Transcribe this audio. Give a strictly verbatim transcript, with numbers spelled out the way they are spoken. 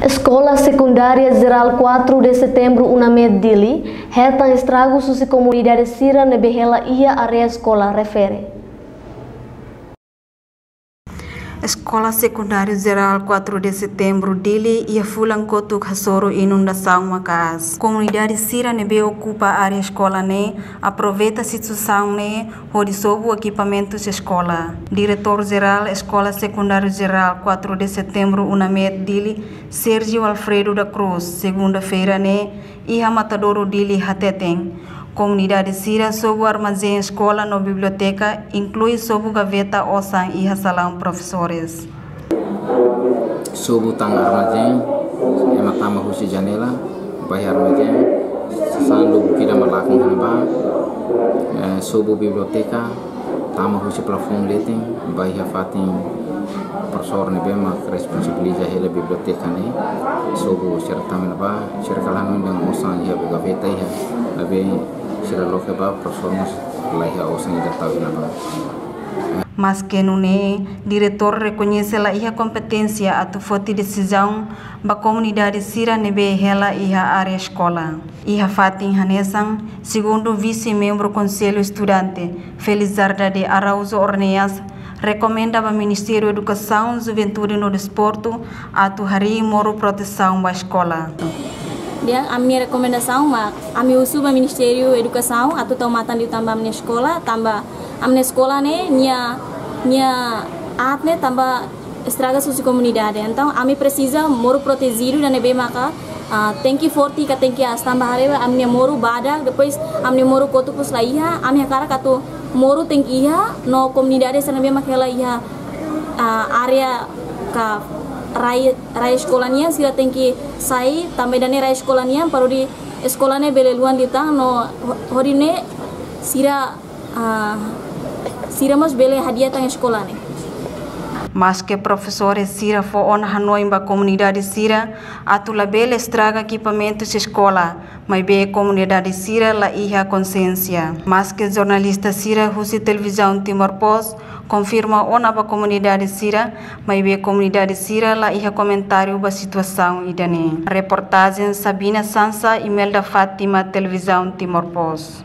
Eskola Sekundária Jerál quatro de Setembro UNAMED Dili hetan estragus husi komunidade sira ne'ebé hela iha área eskola refere. Eskola Sekundária Jerál quatro de Setembro Dili iha fulan kotuk hasoru inundasaun maka'as. Komunidade sira ne'ebé okupa área eskola ne'e aproveita situasaun ne'e hodi sobu ekipamentus eskola. Diretór Jerál Eskola Sekundária Jerál quatro de Setembro UNAMED Dili, Sérgio Alfredo da Cruz, segunda-feira ne'e iha Matadouro Dili hateten, komunidade sira sobu armazén eskola no biblioteka, inklui sobu gaveta osan iha salaun profesores. Sobu tan armazén, ema tama husi janela, ba iha armazén, sasán lubuk ida mak lakon iha ne'ebá, eh, sobu biblioteka, tama husi plafoun leten, ba iha fatin profesór ne'ebé mak responsabiliza hela biblioteka ne'e, sobu sira tama iha ne'ebá, sira kala hanoin dehan osan iha gaveta iha, maibé sira loke ba profesór mós la iha osan ida tau iha ne'ebá. Maske nune'e, diretór rekoñese la iha kompeténsia atu foti desizaun ba komunidade sira ne'ebé hela iha área eskola. Iha fatin hanesan, segundu vise-membru Konsellu Estudante, Felizarda de Araújo Orneas, rekomenda ba Ministériu Edukasaun, Juventude no Desportu atu harii moru protesaun ba eskola. Dehan ami-nia rekomendasaun mak ami husu ba Ministériu Edukasaun atu tau matan liután ba ami-nia eskola, tanba ami-nia eskola ne'e nia, nia aat ne'e tanba estraga husi komunidade. Entaun ami presiza moru protejidu ida ne'ebé maka, ah, tenke forte ka tenke aas, tanba haree ba ami-nia moru badak, depois ami-nia moru kotuk mós la iha, ami hakarak atu moru tenke iha, no komunidade sira ne'ebé mak hela iha, ah, área ka rai, rai eskola nian sira tenke sai, tanba ida-ne'e rai eskola nian, para hodi eskola ne'e bele luan liután no ho-, hodi nune'e sira, ah, sira mós bele hadi'a tan eskola ne'e. Maske profesores sira fó ona hanoin ba komunidade sira atu labele estraga ekipamentus eskola, maibé komunidade sira la iha konsiénsia. Maske jornalista sira husi Televizaun Timor Post konfirma ona ba komunidade sira, maibé komunidade sira la iha komentáriu ba situasaun ida-ne'e. Reportajen Sabina Sansa, Imelda Fátima, Televizaun Timor Post.